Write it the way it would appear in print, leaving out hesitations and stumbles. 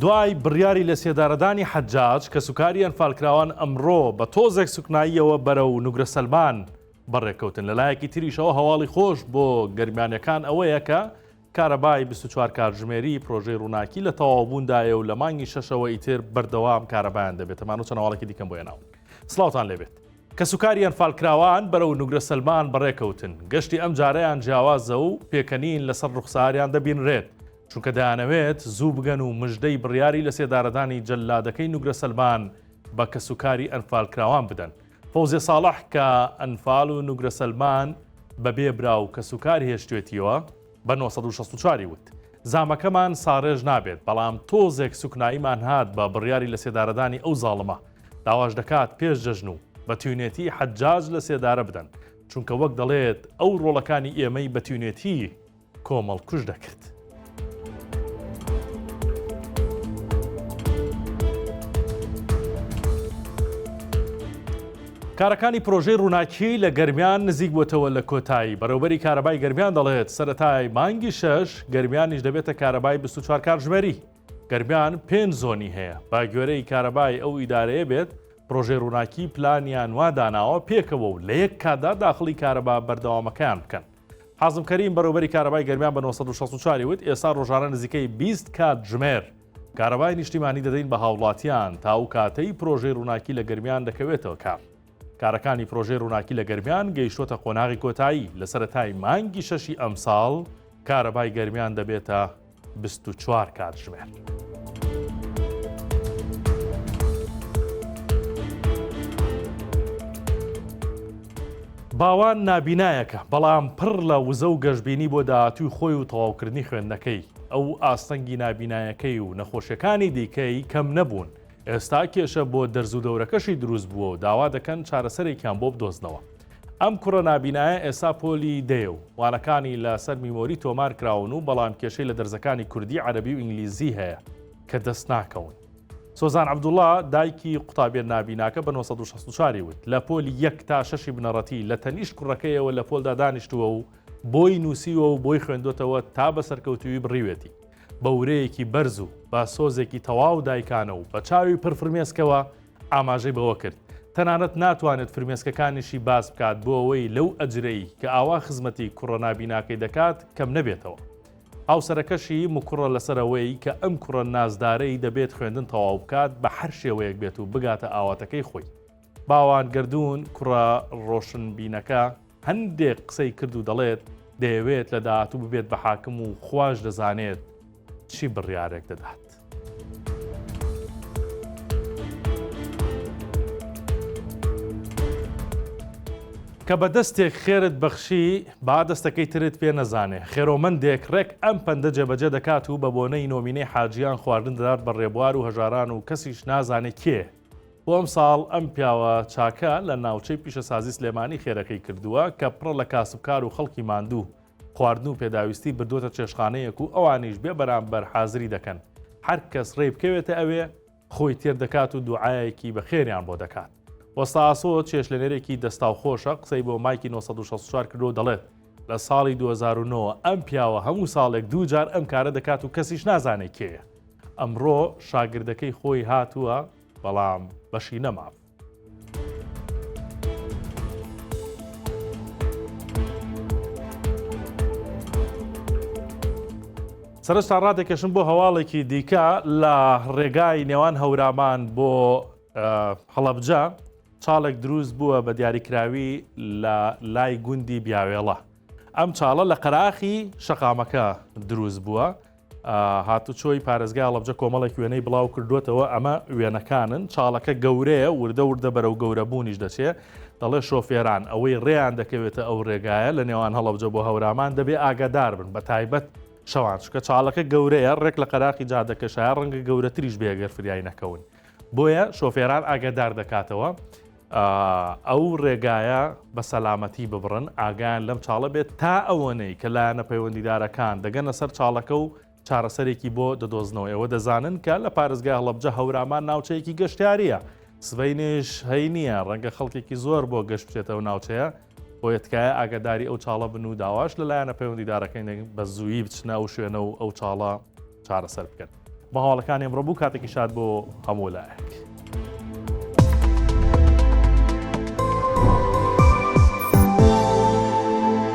دوای بڕیاری لەسێدارەدانی حەجاج، کەسوکاری ئەنفالکراوان ئەمڕۆ بە تۆزێک سوکناییەوە بەرەو نوگرە سەلمان بەڕێکەوتن. لەلایەکی تریشەوە هەواڵی خۆش بۆ گەرمیانیەکان ئەوەیە کە کارەبای 24 کاتژمێری پرۆژەی ڕووناکی لە تەواوبووندایە و لە مانگی شەشەوە ئیتر بەردەوام کارەبایان دەبێت. ئەمانە و چەند هەواڵێکی دیکەم بۆ هێناون. سڵاوتان لێبێت. کەسوکاری ئەنفالکراوان بەرەو نوگرە سەلمان بەڕێکەوتن، گەشتی ئەمجارەیان جیاوازە و پێکەنین لەسەر ڕوخساریان دەبینرێت، چونکە دەیانەوێت زوو بگەن و مژدەی بڕیاری لەسێدارەدانی جەللادەکەی نوگرە سەلمان بە کەسوکاری ئەنفالکراوان بدەن. فەوزیە ساڵح کە ئەنفال و نوگرە سەلمان بە بێ برا و کەسوکار هێشتوێتیەوە، بە 964 ی وت، زامەکەمان ساڕێژ نابێت، بەڵام تۆزێک سوکناییمان هات بە بڕیاری لەسێدارەدانی ئەو زاڵمە، داواش دەکات پێش جەژن و بە تیونێتی حەجاج لەسێدارە بدەن، چونکە وەک دەڵێت ئەو ڕۆڵەکانی ئێمەی بە تیونێتی کۆمەڵکوژ دەکرد. کارەکانی پرۆژەی ڕووناکی لە گەرمیان نزیک بووەتەوە لە کۆتایی. بەڕێوبەری کارەبای گەرمیان دەڵێت، سەرەتای مانگی شەش گەرمیانیش دەبێتە کارەبای 24 کاتژمێری. گەرمیان پێنج زۆنی هەیە، بە گوێرەی کارەبای ئەو ئیدارەیە بێت، پرۆژەی ڕووناکی پلانیان وا داناوە پێکەوە و لە یەک کاتدا داخڵی کارەبا بەردەوامەکەیان بکەن. حازم کەریم، بەڕێوبەری کارەبای گەرمیان بە 964 ی وت، ئێستا ڕۆژانە نزیکەی 20 کاتژمێر کارەبای نیشتیمانی دەدەین بە هاوڵاتیان تا ئەو کاتەی پرۆژەی ڕووناکی لە گەرمیان دەکەوێتەوە کار. کارەکانی پرۆژەی ڕووناکی لە گەرمیان گەیشتووەتە قۆناغی کۆتایی، لە سەرەتای مانگی شەشی ئەمساڵ کارەبای گەرمیان دەبێتە 24 کاتژمێر. باوان نابینایەکە، بەڵام پڕ لە وزە و گەشبینی بۆ داهاتووی خۆی و تەواوکردنی خوێندنەکەی. ئەو ئاستەنگی نابینایەکەی و نەخۆشیەکانی دیکەی کەم نەبوون، ئێستا کێشە بۆ دەرز و دەورەکەشی دروست بووە و داوا دەکەن چارەسەرێکیان بۆ بدۆزنەوە. ئەم کوڕە نابینایە ئێستا پۆلی دەیە و وانەکانی لە سەر میمۆری تۆمار کراون و بەڵام کێشەی لە دەرزەکانی کوردی، عەرەبی و ئینگلیزی هەیە کە دەست ناکەون. سۆزان عەبدوڵا دایکی قوتابیە نابیناکە بە 964 ی وت، لە پۆلی یەک تا شەشی بنەڕەتی لە تەنیشت کوڕەکەیەوە لە پۆلدا دانیشتووە و بۆی نووسیوە و بۆی خوێندۆتەوە تا بە سەرکەوتوویی بڕیوێتی. بە ورەیەکی بەرز و بە سۆزێکی تەواو دایکانە و بە چاوی پر فرمێسکەوە ئاماژەی بەوە کرد، تەنانەت ناتوانێت فرمێسکەکانیشی باس بکات بۆ ئەوەی لەو ئەجرەی کە ئاوا خزمەتی کوڕە نابیناکەی دەکات کەم نەبێتەوە. هاوسەرەکەشی مکوڕە لەسەر ئەوەی کە ئەم کوڕە نازدارەی دەبێت خوێندن تەواو بکات بە هەر شێوەیەک بێت و بگاتە ئاواتەکەی خۆی. باوان گەردوون کوڕە ڕۆشنبینەکە هەندێک قسەی کرد و دەڵێت دەیەوێت لە داهاتوو ببێت بە حاکم و خواش دەزانێت چی بڕیارێک دەدات. کە بە دەستێک خێرت بەخشی با دەستەکەی ترت پێ نەزانێ. خێرۆمەندێک ڕێک ئەم پەندە جێبەجێ دەکات و بە بۆنەی نۆمینەی حاجیان خواردن دەدات بە ڕێبوار و هەژاران و کەسیش نازانێ کێیە. بۆ ئەمساڵ ئەم پیاوە چاکە لە ناوچەی پیشەسازی سلێمانی خێرەکەی کردووە کە پڕە لە کاسبکار و خەڵکی ماندوو، خواردن و پێداویستی بردووەتە چێشتخانەیەک و ئەوانیش بێ بەرامبەر حازری دەکەن، هەر کەس ڕێی بکەوێتە ئەوێ خۆی تێر دەکات و دوعایەکی بەخێریان بۆ دەکات. وەستا ئاسۆ چێشتلێنەرێکی دەستاوخۆشە، قسەی بۆ مایکی 964 کردووە و دەڵێت، لە ساڵی 2009 ئەم پیاوە هەموو ساڵێک دوو جار ئەم کارە دەکات و کەسیش نازانێت کێیە. ئەمڕۆ شاگردەکەی خۆی هاتووە بەڵام بەشی نەمابوو. سەرنجتان ڕادەکێشم بۆ هەواڵێکی دیکە لە ڕێگای نێوان هەورامان بۆ هەڵەبجە چاڵێک دروست بووە بە دیاریکراوی لە لای گوندی بیاوێڵە ئەم چاڵە لە قەراخی شەقامەکە دروست بووە هاتوچۆی پارێزگای هەڵەبجە کۆمەڵێک وێنەی بڵاو کردووەتەوە، ئەمە وێنەکانن، چاڵەکە گەورەیە، وردە وردە بەرەو گەورەبوونیش دەچێ، دەڵێ شۆفێران ئەوەی ڕێیان دەکەوێتە ئەو ڕێگایە لە نێوان هەڵەبجە بۆ هەورامان دەبێ ئاگادار بن بە تایبەت شەوان، چونکە چاڵەکە گەورەیە ڕێک لە قەراخی جادەکەشایە ڕەنگە گەورەتریش بێ گەر فریای نەکەون، بۆیە شۆفێران ئاگادار دەکاتەوە ئەو ڕێگایە بە سەلامەتی ببڕن، ئاگایان لەم چاڵە بێت تا ئەوەنەی کە لایەنە پەیوەندیدارەکان دەگەنە سەر چاڵەکە و چارەسەرێکی بۆ دەدۆزنەوە. ئێوە دەزانن کە لە پارێزگای هەڵەبجە هەورامان ناوچەیەکی گەشتیارییە، سبەینێش هەینییە، ڕەنگە خەڵکێکی زۆر بۆ گەشت بچێتە ئەو ناوچەیە، بۆیە تکایە ئاگاداری ئەو چاڵە بن و داواش لە لایەنە پەیوەندیدارەکان بە زوویی بچنە ئەو شوێنە و ئەو چاڵە چارەسەر بکەن. بە هەواڵەکانی ئەمڕۆ بوو کاتێکی شاد بۆ هەموو لایەک.